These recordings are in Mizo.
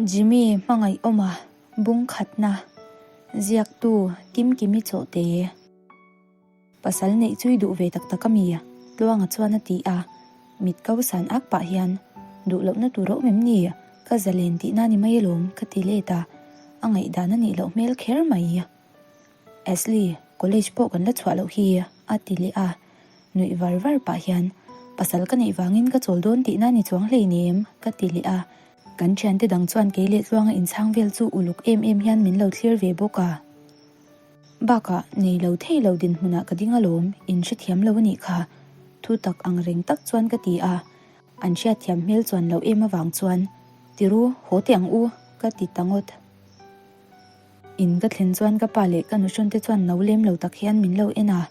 Jimmy Hmangaihawma bung khatna ziaktu Kimkimi Chawhte. Pasal neih chu i duh ve tak tak a mi? Tluanga chuan a ti a, mit ko san ak pah hian, Duh lohna tur a awm em ni? Ka zalen tihna ni mai alawm ka ti let a, a ngaihdan a nih loh hmel kher mai. Ashley, college pawh kan la chhuah loh hi a ti leh a, nuih var var pah hian, Pasal ka neih vangin ka chawl dawn tihna ni chuang hleinem ka ti leh a, kan thiante dang chuan kei leh Tluanga inchhang vel chu uluk em em hian min lo thlir ve bawk a. Bakah, nei lo thei lo dinhmunah ka ding alawm, in hrethiam lo a nih kha, thu tak ang reng tak chuan ka ti a, an hriatthiam hmel chuan loh em avang chuan, Tiru, haw teh ang u, ka ti ta ngawt. In ka thlen chuan ka pa leh ka nuhrawn te chuan no lem lo tak hian min lo en a,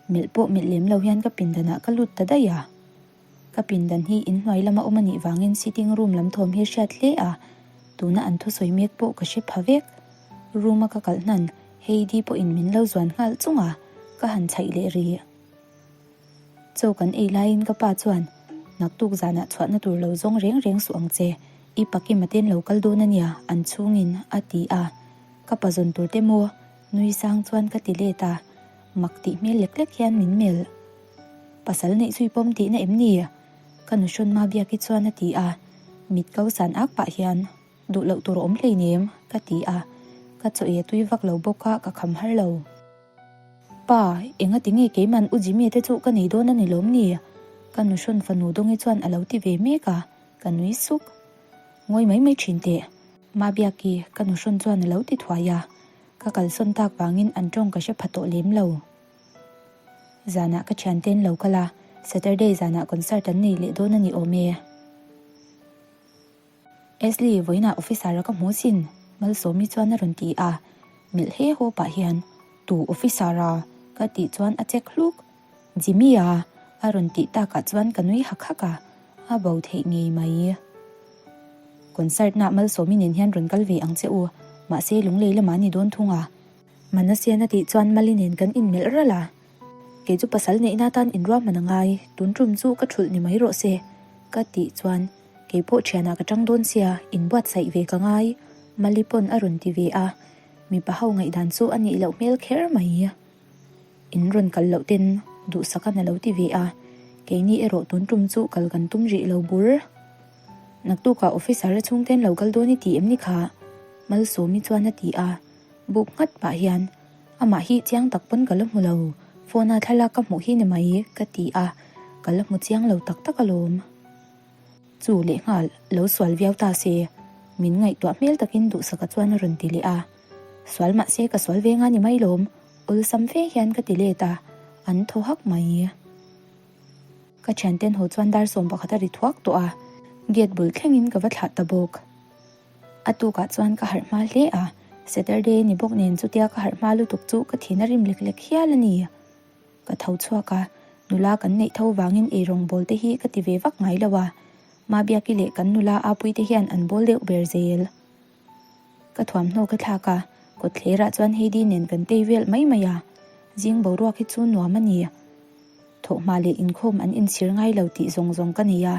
melh pawh melh lem lo hian ka pindanah ka lut ta daih a. Ka pindan hi inhnuai lama awm a nih vangin sitting room lam thawm hi hriat hle a, tuna an thusawi mek pawh ka hre pha vek. Room a ka kalh hnan Heidi pawhin min lo zuan nghal chung a, ka han chhaih leh rih. Chaw kan ei laiin ka pa chuan, Naktuk zanah chhuahna tur lo zawng reng reng suh ang che, i pakima ten lo kal dawn a nia, an chhungin a ti a. Ka pa zawn tur te maw? Nui sang chuan ka ti let a, mak tih hmel lek lek hian min melh. Pasal neih zui pawm tihna em ni? Ka nu hrawn ma biaki chuan a ti a, mit ko san ak pah hian, Duh loh tur a awm hleinem, ka ti a, ka chaw ei a tui vak lo bawk a, ka kham har lo. Pa, enga ti nge keiman U Jimmy te chu ka nei dawn a ni lawm ni? Ka nu hrawn fanu Dawngi chuan a lo ti ve mek a, ka nui suk. Ngawi mai mai thin teh. Mabiaki, ka nu hrawn chuan a lo ti thuai a, ka kalsawn tak vangin an tawng ka hre pha tawh lem lo. Zanah ka thiante'n lo kal a, Saturday zanah concert an nei leh dawn a ni awm e. Ashley, vawiinah officer-a ka hmu sin, Malsawmi chuan a rawn ti a. Melh he haw pah hian, Tu officer-a? ka tih chuan a chek hluk. Jimmy-a? a rawn tih takah chuan ka nui hak hak a, a bo theih ngei mai. Concert-na Malsawmi nen hian rawn kal ve ang che u, mahse lunglei lamah a ni dawn thung a. Manasian a tih chuan Mali nen kan inmelh ralh a. Kei chu pasal neihna atan inruahman a ngai, tun tum chu ka thulh ni mai rawh se, ka tih chuan kei pawh thianah ka tang dawn sia, inbuatsaih ve ka ngai, Mali pawn a rawn ti ve a, mipa ho ngaihdan chu a nih loh hmel kher mai. In rawn kal loh ten duhsak a na lo ti ve a, keini erawh tun tum chu kal kan tum rih lo bur. Naktukah officer a chhungten lo kal dawn i ti em ni kha? Malsawmi chuan a ti a, buk nghat pah hian, Amah hi chiang tak pawn ka la hmu lo, phone a thlalak ka hmuh hi ni mai ka ti a, ka la hmu chiang lo tak tak alawm. Chu lehnghal lo sual viau ta se, min ngaihtuah hmel takin duhsaka chuan a rawn ti leh a, sual mah se ka sual ve nga ni mai lawm, awlsam fe hian ka ti let a, an thaw hak mai. Ka thianten haw chuan dar 11 a ri thuak tawh a, gate bul thlengin ka va thlah ta bawk. A tukah chuan ka harh hma hle a, Saturday ni bawk nen chutia ka harh hma lutuk chu ka thin a rim lek lek hial a ni. Ka tho chhuak a, nula kan neih tho vangin eirawng bawl te hi ka ti ve vak ngai lo a, Mabiaki leh kan nula Apuii te hian an bawl deuh ber zel. Ka thuamhnaw ka thlak a, kawtthlerah chuan Heidi nen kan tei vel mai mai a, zing boruak hi chu nuam a ni. Thawhhma leh inkhawm an inchhir ngai lo tih zawng zawng ka nei a.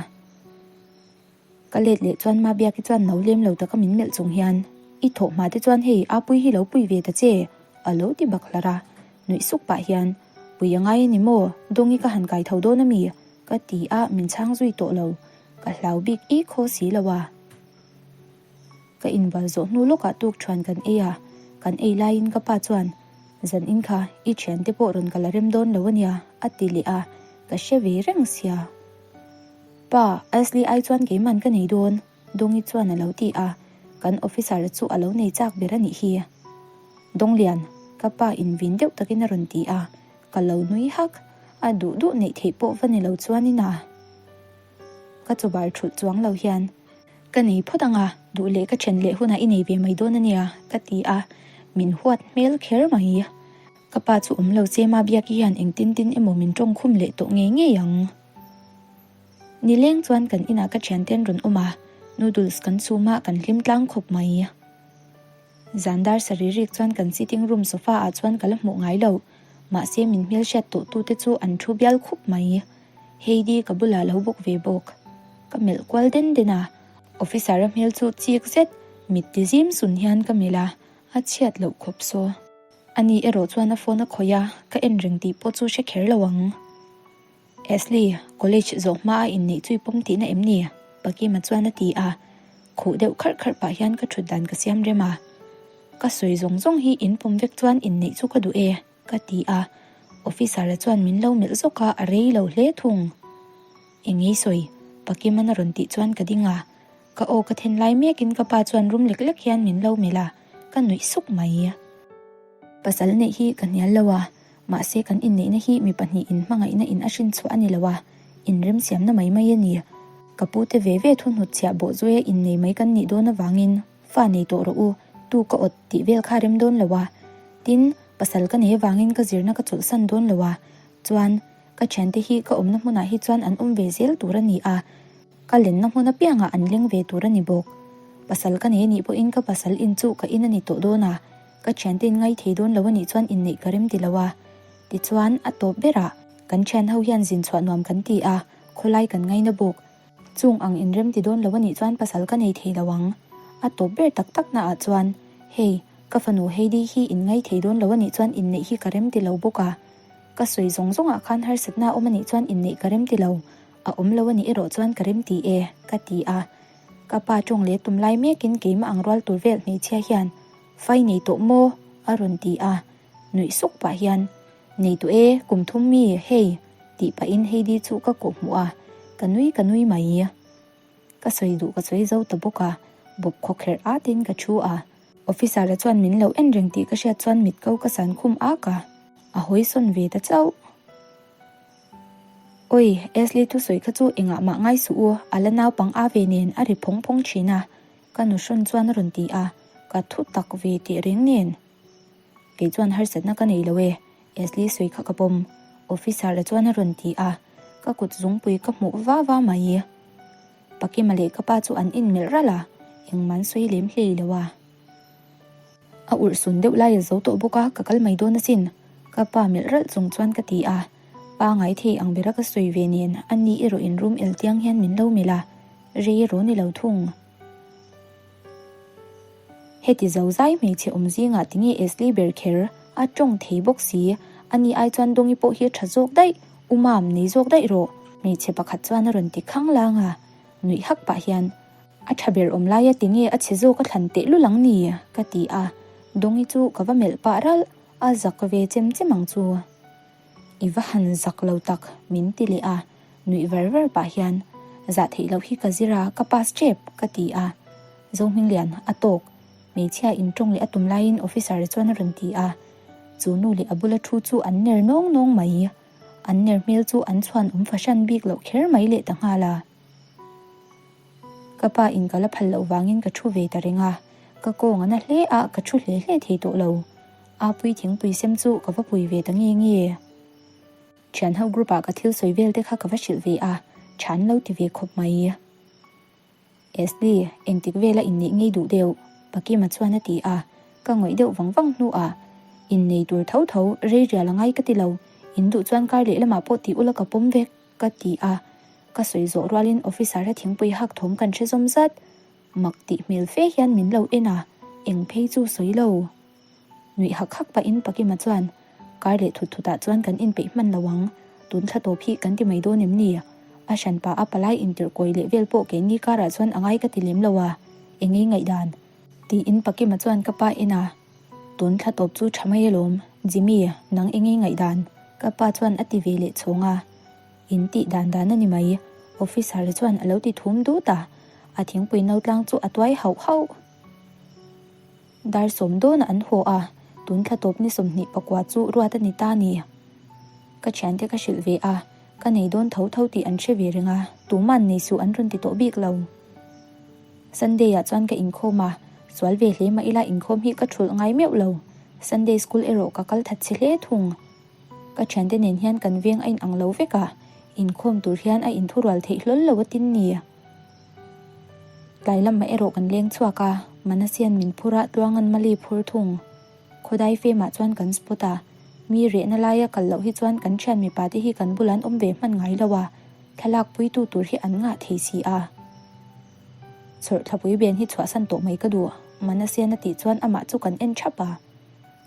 Ka let leh chuan Mabiaki chuan no lem lo taka min melh chung hian, I thawh hma te chuan hei Apui hi lo pui ve ta che, a lo ti bak hlar a. Nuih suk pah hian, Pui a ngai a ni maw? Dawngi ka han kai tho dawn a mi? ka ti a, min chhang zui tawh lo. Ka hlau bik ik haw si lo a. Ka inbal zawh hnu lawkah tuk thuan kan ei a, kan ei laiin ka pa chuan, Zan in kha i thiante pawh rawn ka la rem dawn lo a nia, a ti leh a, ka hre ve reng sia. Pa, Ashley ai chuan keiman ka nei dawn, Dawngi chuan a lo ti a, kan officer chu a lo nei chak ber a nih hi. Dawnglian, ka pa in vin deuh takin a rawn ti a, ka lo nui hak, a duh duh neih theih pawh va ni lo chuanin a. Ka chawbar thulh chuang lo hian, Ka nei phawt ang a, duh leh ka then leh hunah i nei ve mai dawn a nia, ka ti a, min huat hmel kher mai. Ka pa chu awm lo che Mabiaki hian engtin tin emaw min tawngkhum leh tawh ngei ngei ang. Nileng chuan kan inah ka thianten rawn awm a, noodles kan chhum a, kan hlim tlang khawp mai. Zan dar sarih rik chuan kan sitting room sofa ah chuan ka la hmuh ngai lo, mahse min hmelhriat tawh tu te chu an thu bial khup mai. Heidi ka bulah lo bawk ve bawk. Ka melh kual den den a, officer a hmel chu chik zet. Mit ti zim sun hian ka melh a, a chhiat loh khawp saw. Ani erawh chuan a phone a khawih a, ka en reng tih pawh chu hre kher lo ang. Ashley, college zawh hma a inneih chu i pawm tihna em ni? Pakima chuan a ti a, khuh deuh kharh kharh pah hian ka thut dan ka siam rem a. Ka sawi zawng zawng hi in pawm vek chuan inneih chu ka duh e, ka ti a. Officer-a chuan min lo melh zawk a, a rei lo hle thung. Engei sawi? Pakima'n a rawn tih chuan ka ding a. Ka aw ka then lai mekin ka pa chuan rum lek lek hian min lo melh a, ka nuih suk mai. Pasal neih hi ka hnial lo a, mahse kan inneihna hi mi pahnihin hmangaihna in a hrin chhuah a ni lo a, inremsiamna mai mai a ni. Ka pu te ve ve thu hnutchhiah bawh zuaia innei mai kan nih dawn avangin fa nei tawh rawh u, tu ka awt tih vel kha rem dawn lo a. Tin, pasal ka nei avangin ka zirna ka chawlhsan dawn lo a, chuan ka thiante hi ka awmna hmunah hi chuan an awm ve zel tur a ni a. Ka lenna hmun apiangah an leng ve tur a ni bawk. Pasal ka nei anih pawhin ka pasal in chu ka in a ni tawh dawn a, ka thiante in ngai thei dawn lo anih chuan inneih ka rem ti lo a. Tichuan, a tawp berah, kan thian ho hian zin chhuah nuam kan ti a, khawlai kan ngaina bawk. Chung ang in rem ti dawn lo anih chuan pasal ka nei thei lo ang. A tawp ber tak tak naah chuan, hei, ka fanu Heidi hi in ngai thei dawn lo anih chuan inneih hi ka rem ti lo bawk a. Ka sawi zawng zawngah khan harsatna a awm anih chuan inneih ka rem ti lo. A awm lo a nih erawh chuan ka rem ti e, ka ti a. Ka pa tawng leh tum lai mekin keimah ang rual tur vel hmeichhia hian, Fai nei tawh maw? a rawn ti a. Nuih suk pah hian, Nei tawh e, kum thum mi, hei, tih pahin Heidi chu ka kawh hmuh a, ka nui ka nui mai. Ka sawi duh ka sawi zo ta bawk a, bawp khawkherh atin ka thu a. Officer-a chuan min lo en reng tih ka hriat chuan mit ko ka san khum ak a, a hawi sawn ve ta chauh. Oi, Ashley thusawi kha chu engah mah ngai suh u, a la naupang a ve nen a ri phawng phawng thin a, ka nu hrawn chuan a rawn ti a, ka thu tak ve teh reng nen. Kei chuan harsatna ka nei lo e, Ashley sawi kha ka pawm, officer-a chuan a rawn ti a, ka kut zungpui ka hmuh va va mai. Pakima leh ka pa chu an inmelh ralh a, engmah an sawi lem hlei lo a. A urh sun deuh lai a zo tawh bawk a, ka kal mai dawn asin. Ka pa melh ralh chung chuan ka ti a, pa ngai thei ang bera ka sawi ve nen a ni erawh in room el tiang hian min lo melh a, rei erawh ni lo thung. Heti zo zai hmeichhe awm zingah tinge Esli ber kher a tawng thei bawk si, a ni ai chuan Dawngi pawh hi a tha zawk daih, u mam nei zawk daih rawh. Hmeichhe pakhat chuan a rawn ti khang lang a, nuih hak pah hian A tha ber awm laia tinge a chhe zawk a thlan teh lul ang ni? ka ti a, Dawngi chu ka va melh pah ralh, a zak ve chem chem ang chu. I va han zak lo tak, min ti leh a, nuih var var pah hian, Zah theih loh hi ka zir a, ka pass tep, ka ti a. Zohminglian, a tawk. Hmeichhia in tawng leh a tum laiin officer chuan a rawn ti a, chu nu leh a bula thu chu an ner nawng nawng mai. An ner hmel chu an chhuan awm fahran bik loh kher mai leh ta nghal a. Ka pa in ka la phal loh vangin ka thu ve ta reng a, ka kawng a na hle a, ka thu hle hle thei tawh lo. Apui thingpui sem chu ka va pui ve ta nge nge. Thian ho group ah ka thil sawi vel te kha ka va hrilh ve a, tha an lo ti ve khawp mai. Ashley, engtik vela inneih ngei duh deuh? Pakima chuan a ti a, ka ngawih deuh vang vang hnuah, Innei tur tho tho, rei rial a ngai ka ti lo, in duh chuan kar leh lamah pawh ti ula ka pawm vek. Ka ti a, ka sawi zawh rualin officer-a thingpui hak thawm kan hre zawm zat. Mak tih hmel fe hian min lo en a, eng phei chu sawi lo. Nuih hak hak pahin Pakima chuan, Kar leh thut thutah chuan kan inpeih hman lo ang, tun thla tawp hi kan ti mai dawn em ni? A hranpa a palai intirh kawi leh vel pawh keini karah chuan a ngai ka ti lem lo a, eng ei ngaihdan? Tiin Pakima chuan ka pa en a. Tun thla tawp chu tha mai alawm, Jimmy, nang eng i ngaihdan? Ka pa chuan a ti ve leh chhawng a. In tih dan dan a ni mai, officer chuan a lo ti thum dut a, a thingpui no tlang chu a tuai hauh hauh. Dar sawm dawnah an haw a, tun thla tawp ni 24 chu ruat a ni ta ni. Ka thiante ka hrilh ve a, ka nei dawn tho tho tih an hre ve reng a, tuman nei suh an rawn ti tawh bik lo. Sunday ah chuan ka inkhawm a, sual ve hle mah ila inkhawm hi ka thulh ngai meuh lo. Sunday school erawh ka kal that che hle thung. Ka thiante nen hian kan veng a inang lo vek a, inkhawm tur hian a inthurual theih hlawl lo a tin ni. Tlai lamah erawh kan leng chhuak a, Manasian min phur a, Tluangan Mali phur thung. Khawdai femah chuan kan spot a, mi rehna laia kal loh hi chuan kan thian mipa te hi kan bulah an awm ve hman ngai lo a, thlalak puitu tur hi an ngah thei si a. Chhawrhthlapui ben hi chhuahsan tawh mai ka duh, Manasean a tih chuan amah chu kan en thap a.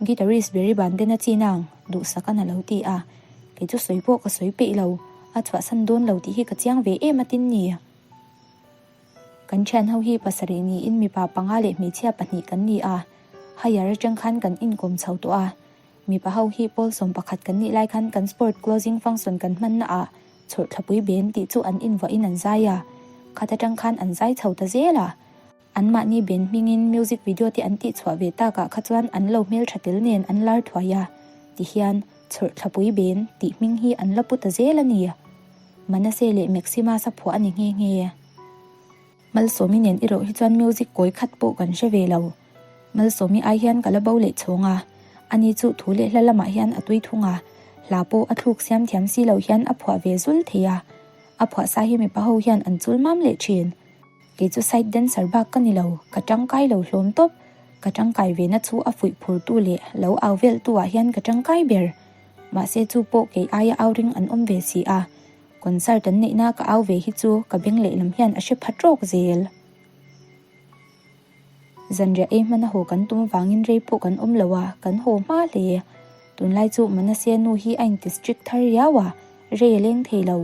Guitarist Barry Banden a chin ang, duhsak an a lo ti a. Kei chu sawi pawh ka sawi peih lo, a chhuahsan dawn lo tih hi ka chiang ve em a tin ni. Kan thian ho hi pasarih niin mipa panga leh hmeichhia pahnih kan ni a, higher atang khan kan inkawm chho tawh a. Mipa ho hi pawl 11 kan nih lai khan kan sport closing function kan hmanna ah chhawrhthlapui ben tih chu an invuahin an zai a, khat atang khan an zai chho ta zel a. Anmahni ben hmingin music video te an tihchhuah ve takah kha chuan an lo hmeltha tel nen an lar thuai a, tihian chhawrhthlapui ben tih hming hi an la pu ta zel a ni. Manase leh Maximus a phuah a ni nghe nghe. Malsawmi nen erawh hi chuan music kawi khat pawh kan hre ve lo. Malsawmi ai hian ka la bo leh chhawng a, ani chu thu leh hla lamah hian a tui thung a, hla pawh a thluk siam thiam si lo hian a phuah ve zul thei a. A phuah sa hi mipa ho hian an chul mam leh thin. Kei chu side dancer bak ka ni lo, ka tangkai lo hlawm tawp. Ka tangkai ve na chu a fuih phur tu leh lo au vel tu ah hian ka tangkai ber. Mahse chu pawh kei aia au ring an awm ve si a. Concert an neihna ka au ve hi chu ka beng lehlam hian a hre pha tawk zel. Zanriah ei hmana haw kan tum vangin rei pawh kan awm lo a, kan haw hma hle. Tunlai chu Manase nu hi a inti strict thar riau a, rei a leng thei lo.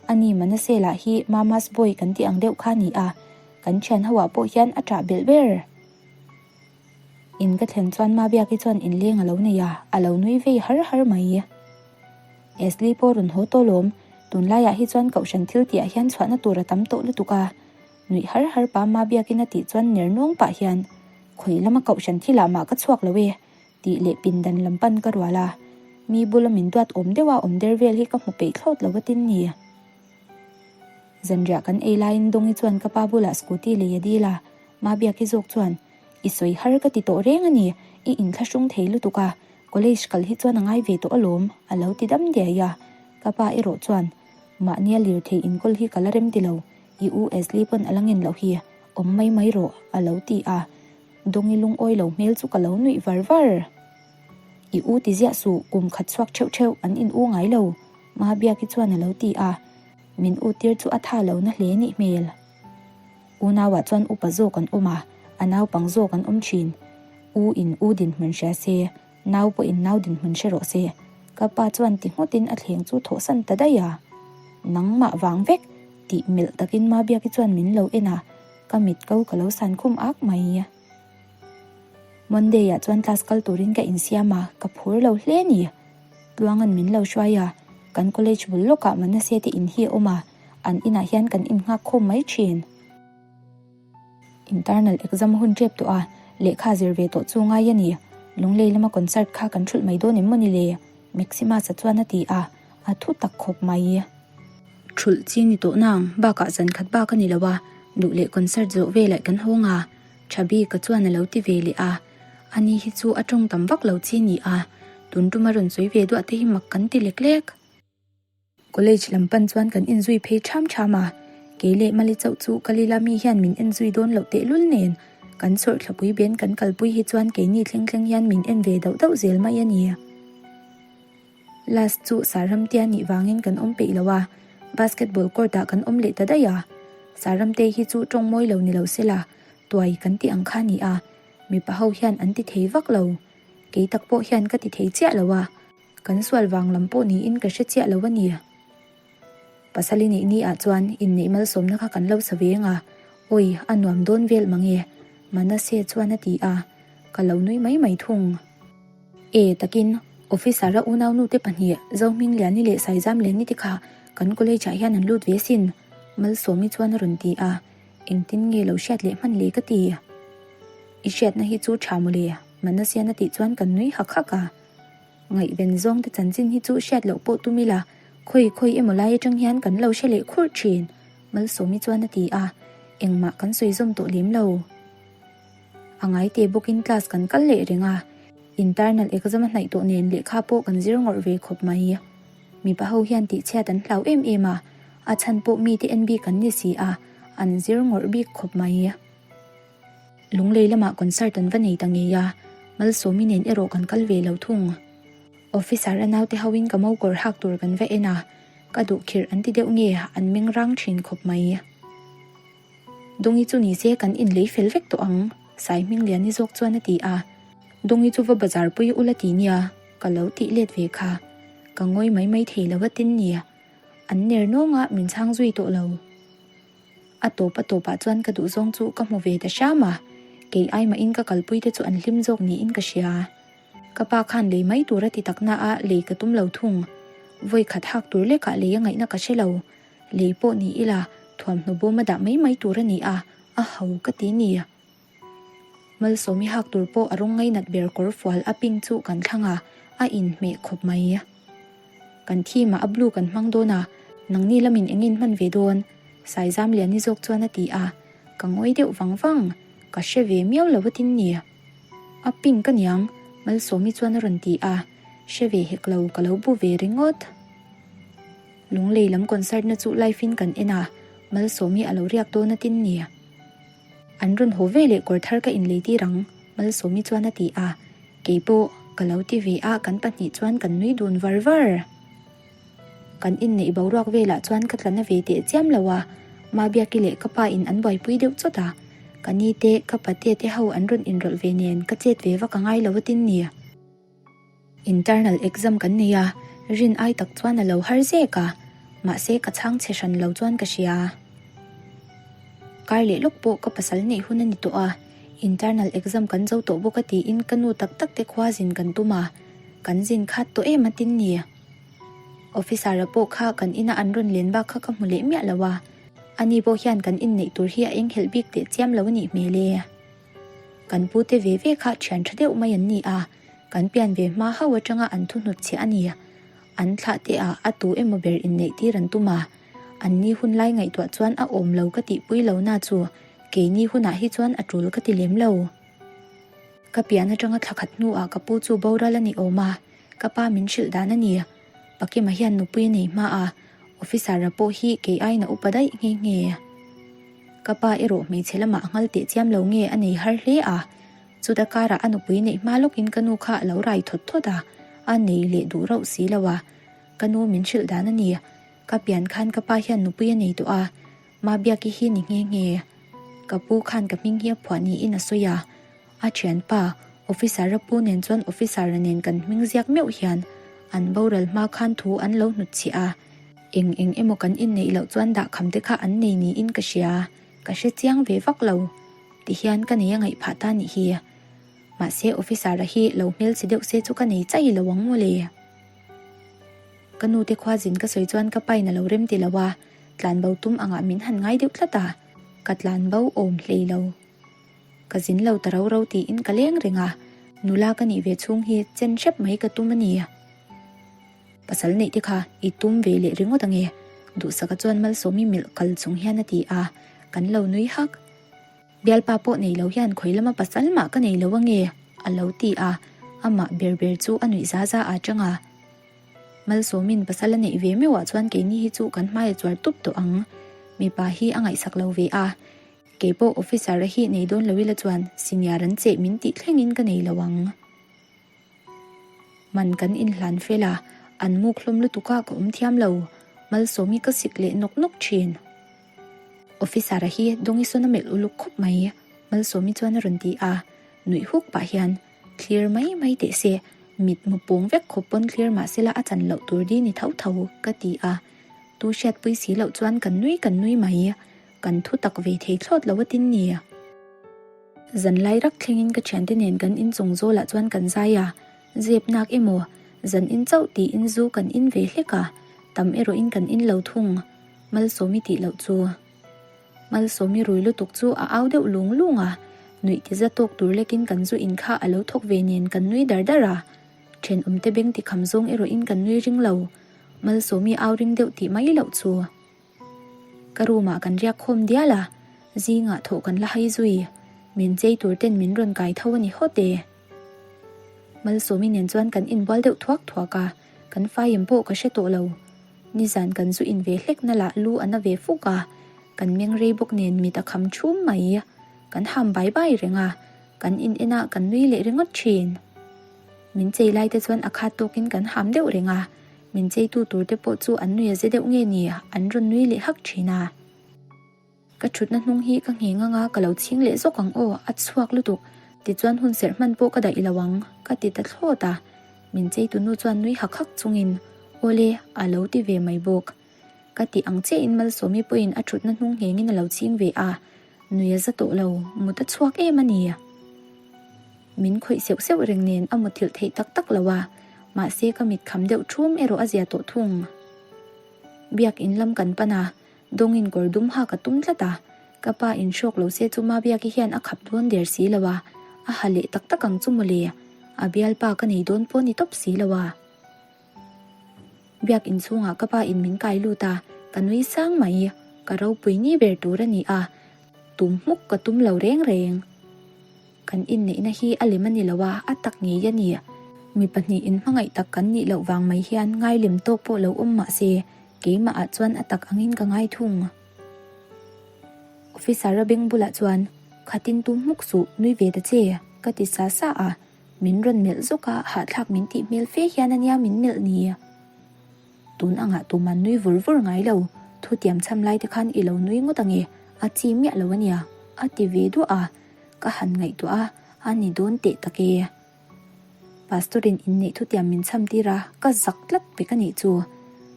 Ani Manase lah hi Mama's boy kan tih ang deuh kha a ni a, kan thian ho ah pawh hian a ṭah belh ber. In ka thlen chuan Mabiaki chuan inleng a lo nei a, a lo nui vei har har mai. Ashley pawh rawn haw tawh lawm, tunlaiah hi chuan kohhran thil tihah hian chhuahna tur a tam tawh lutuk a. Nuih har har pa Mabiakin a tih chuan ner nuang pah hian, Khawi lama kohhran thilah mah ka chhuak lo e, tih leh pindan lam pan ka rual a. Mi bula min duat awm deuha awm der vel hi ka hmu peih thlawt lo a tin ni. Zanriah kan ei laiin Dawngi chuan ka pa bulah scooty lei a dil a, Mabiaki zawk chuan, I sawi har ka ti tawh reng a ni, i inthlahrung thei lutuk a, college kal hi chuan a ngai ve tawh alawm, a lo ti dam diai a. Ka pa erawh chuan, Mahnia lirthei inkawl hi ka la rem ti lo, i u Ashley pawn a la ngen loh hi, awm mai mai rawh, a lo ti a. Dawngi lungawi lo hmel chu ka lo nuih var var. I u ti ziah suh, kum khat chhuak theuh theuh an in u ngai lo, Mabiaki chuan a lo ti a. Min u tir chu a tha lo na hle nih hmel. Unauah chuan upa zawk an awm a, a naupang zawk an awm thin. U in u dinhmun hria se, nau pawhin nau dinhmun hre rawh se. Ka pa chuan ti ngawtin a thleng chu thawhsan ta daih a. Nangmah vang vek! tih melh takin Mabiaki chuan min lo en a, ka mit ko ka lo san khum ak mai. Monday ah chuan class kal turin ka insiam a, ka phur lo hle a ni. Tluanga'n min lo hruai a, kan college bul lawkah Manase te in hi a awm a, an inah hian kan innghak khawm mai thin. Internal exam hun tep tawh a, lehkha zir ve tawh chu ngai a ni. Lunglei lama concert kha kan thulh mai dawn em maw ni le? Maximus-a chuan a ti a, a thu tak khawp mai. Thulh chi ni tawh nang, bakah zan khat bak a ni lo a, duh leh concert zawh velah kan hawng a, Tha bik a chuan a lo ti ve leh a, ani hi chu a tawng tam vak lo chi ni a, tun tuma rawn sawi ve duah te hi mak kan ti lek lek. College lam pan chuan kan inzui phei ṭham ṭham a, kei leh Mali chauh chu ka lila mi hian min enzui dawn loh tehlul nen, kan chawrhthlapui ben kan kalpui hi chuan keini thleng thleng hian min en ve dauh dauh zel mai a ni. Last chu Saramtea nih vangin kan awm peih lo a, basketball court ah kan awm leh ta daih a. Saramte hi chu tawng mawi lo ni lo se la, tuai kan tih ang kha a ni a, mipa ho hian an ti thei vak lo. Kei tak pawh hian ka ti thei chiah lo a, kan sual vang lam pawh niin ka hre chiah lo a ni. Pasal i neih ni ah chuan inneih malsawmna kha kan lo sa ve ang a, awi a nuam dawn vel mange, Manase chuan a ti a, ka lo nui mai mai thung. E takin, Officer-a unaunu te pahnih, Zohmingliani leh Saizamliani te kha kan college ah hian an lut ve sin, Malsawmi chuan a rawn ti a, engtin nge lo hriat leh hman le ka ti. I hriatna hi chu tha mawle, Manasian a tih chuan kan nui hak hak a. Ngaihven zawng te chanchin hi chu hriat loh pawh tum ila, khawi khawi emaw lai atang hian kan lo hre leh khurh thin, Malsawmi chuan a ti a, engmah kan sawi zawm tawh lem lo. A ngai te bawkin class kan kal leh reng a, internal exam a hnaih tawh nen lehkha pawh kan zir ngawrh ve khawp mai. Mipa ho hian tihchhiat an hlau em em a, a chhan pawh mite en bik an ni si a, an zir ngawrh bik khawp mai. Lunglei lamah concert an va nei ta ngei a, Malsawmi nen erawh kan kal ve lo thung. Officer a naute hoin ka mo kawr hak tur kan va en a, ka duh khirh an ti deuh nge an meng rang thin khawp mai. Dawngi chu ni se kan inlei fel vek tawh ang, Saihmingliani zawk chuan a ti a. Dawngi chu va bazar pui ula ti nia, ka lo tih let ve kha. Ka ngawi mai mai thei lo a tin nia. An ner nawng a, min chhang zui tawh lo. A tawp a tawpah chuan ka duhzawng chu ka hmu ve ta hram a, kei ai mahin ka kalpui te chu an hlim zawk niin ka hria. Ka pa khan lei mai tur a ti tak na a, lei ka tum lo thung. Vawi khat hak tur lekah lei a ngaihna ka hre lo. Lei pawh ni ila, thuamhnaw bawm a dah mai mai tur a ni a, a ho ka ti ni. Malsawmi hak tur pawh a rawng ngainat ber kawr fual a pink chu kan thlang a, a inhmeh khawp mai. Kan theme ah a blue kan hmang dawn a, nangni lamin eng in hman ve dawn? Saizamliani zawk chuan a ti a, ka ngawi deuh vang vang, ka hre ve miau lo atin ni. A pink a niang, Malsawmi chuan a rawn ti a, hre ve hek lo, ka lo bu ve ringawt. Lunglei lam concert na chu live in kan en a, Malsawmi a lo riak dawn atin ni. An rawn haw ve leh kawr thar ka inlei tir ang, Malsawmi chuan a ti a. Keipawh ka lo ti ve a, kan pahnih chuan kan nui dun var var. Kan inneih boruak velah chuan ka tla na ve teh chiam lo a, Mabiaki leh ka pa in an buaipui deuh chawt a. Ka ni te, ka pate te ho an rawn inrawlh ve nen ka chet ve vak a ngai lo a tin ni. Internal exam kan nei a, rin ai tak chuan a lo har zek a, mahse ka chhang chhe hran lo chuan ka hria. Kar leh lawk pawh ka pasal neih hun a ni tawh a, internal exam kan zo tawh bawk a tiin ka nu tak tak te khua zin kan tum a, kan zin khat tawh em a tin ni. Officer-a pawh kha kan ina an rawn len bak kha ka hmu leh miah lo a, ani pawh hian kan inneih tur hi a enghelh bik teh chiam lo a nih hmel e. Kan pute ve ve kha thian tha deuh mai an ni a. Kan pian ve hma hauh atanga an thu hnut chhiah a ni. An thlah te ah a tu emaw ber inneih tir an tum a. An ni hun lai ngaihtuah chuan a awm lo ka tihpui lo na chu keini hunah hi chuan a tul ka ti lem lo. Ka pian atanga thla khat hnuah ka pu chu boral a ni awm a, ka pa min hrilh dan a ni. Pakima hian nupui a nei hma a, officer-a pawh hi kei aiin a upa daih nghe nghe. Ka pa erawh hmeichhe lamah a nghal teh chiam lo nge a nei har hle a. Chuta karah a nupui neih hma lawkin ka nu kha a lo rai thawt thawt a, a nei leh duh rauh si lo a. Ka nu min hrilh dan a ni. Ka pian khan ka pa hian nupui a nei tawh a, Mabiaki hi ni nghe nghe. Ka pu khan ka hming hi a phuah niin a sawi a. A thianpa, Officer-a pu nen chuan Officer-a nen kan hming ziak meuh hian an boral hma khan thu an lo hnutchhiah a. Eng eng emaw kan inneih loh chuan dahkham te kha an nei niin ka hria. Ka hre chiang ve vak lo. Ti hian ka nei a ngaih phah ta nih hi. Mahse officer-a hi lo hmelchhe deuh se chu ka nei chai lo ang mawle. Ka nu te khua zin ka sawi chuan ka pain a lo rem ti lo a, tlanbo tum angah min han ngai deuh tlat a, ka tlanbo awm hlei lo. Ka zin lo ta ro ro tiin ka leng reng a, nula ka nih ve chhung hi chen hrep mai ka tum a ni. Pasal neih te kha i tum ve leh ringawt ange, Duhsaka chuan Malsawmi milh kal chung hian a ti a, kan lo nui hak. Bialpa pawh nei lo hian khawi lama pasal mah ka nei lo ange, a lo ti a, amah ber ber chu a nuih za za a chang a. Malsawmin pasal a neih ve meuhah chuan keini hi chu kan hmai a chuar tup tawh ang. Mipa hi a ngaihsak lo ve a, keipawh officer-a hi nei dawn lo ila chuan senior an cheh min tih thlengin ka nei lo ang. Man kan inhlan fel a, an muk hlawm lutuk a ka awm thiam lo. Malsawmi ka sik leh nawk nawk thin. Officer-a hi Dawngisawn a melh uluk khawp mai, Malsawmi chuan a rawn ti a, nuih huk pah hian, Thlir mai mai teh se, mit mu pawng vek khawp pawn thlir mah sela a chan loh tur di ni tho tho, ka ti a. Tu hriatpui si loh chuan kan nui kan nui mai, kan thu tak ve thei thlawt lo a tin ni. Zanlai rak thlengin ka thiante nen kan inchung zawlah chuan kan zai a, zep nak emaw, zan in chauh tiin zu kan in ve hlek a, tam erawhin kan in lo thung, Malsawmi tih loh chu. Malsawmi rui lutuk chu a au deuh lung lung a, nuih ti za tawk tur lekin kan zu in kha a lo thawk ve nen kan nui dar dar a, thenawmte beng ti kham zawng erawhin kan nui ring lo, Malsawmi au ring deuh tih mai loh chu. Ka room ah kan riak khawm dial a, zingah thawh kan la hai zui, min chei tur ten min rawn kai tho a ni hawt e. Malsawmi nen chuan kan inbual deuh thuak thuak a, kan faiim pawh ka hre tawh lo. Nizan kan zu in ve hlek na lah lu a na ve fuk a, kan meng rei bawk nen mit a kham chhum mai. Kan ham bai bai reng a, kan in en a kan nui leh ringawt thin. Min chei lai te chuan a khat tawkin kan ham deuh reng a, Min cheitu tur te pawh chu an nui a ze deuh nge ni, an rawn nui leh hak thin a. Ka thutna hnung hi ka ngheng anga ka lo chhing leh zawk ang aw, a chhuak lutuk. Tichuan hun serh hman pawh ka daih lo ang, ka ti ta thlawt a. Min cheitu nu chuan nui hak hak chungin, Awle, a lo ti ve mai bawk. Ka tih ang chiahin Malsawmi pawhin a thutna hnung nghengin a lo chhing ve a, nui a za tawh lo, mut a chhuak em a ni. Min khawih seuh seuh reng nen a muthilh theih tak tak lo a, mahse ka mit kham deuh thum erawh a zia tawh thung. Biak in lam kan pan a, dawngin kawr dum ha ka tum tlat a, ka pa in hrawk lo se chu Mabiaki hian a khap dawn der si lo a, a ha leh tak tak ang chu mawle, a bialpa ka nei dawn pawh ni tawp si lo a. Biak in chhungah ka pa in min kai lut a, ka nui sang mai, ka ropui ni ber tur a ni a, tum hmuk ka tum lo reng reng. Kan inneihna hi a lem a ni lo a, a tak ngei a ni. Mi pahnihin hmangaih tak kan nih loh vang mai hian ngai lem tawk pawh lo awm mah se, keimah ah chuan a tak angin ka ngai thung. Officer a beng bulah chuan, Khatin tum hmuk suh, nui ve ta che, ka ti sa sa a. Min rawn melh zawk a, hahthlak min tih hmel fe hian a nia min melh ni. Tun angah tuman nui vur vur ngai lo, thutiam chham lai te khan i lo nui ngawt ange, a chi miah lo a nia, a ti ve duah a, ka han ngaihtuah a, a ni dawn teh tak e. Pastor in inneih thutiam min chham tir a, ka zak tlat pek a nih chu.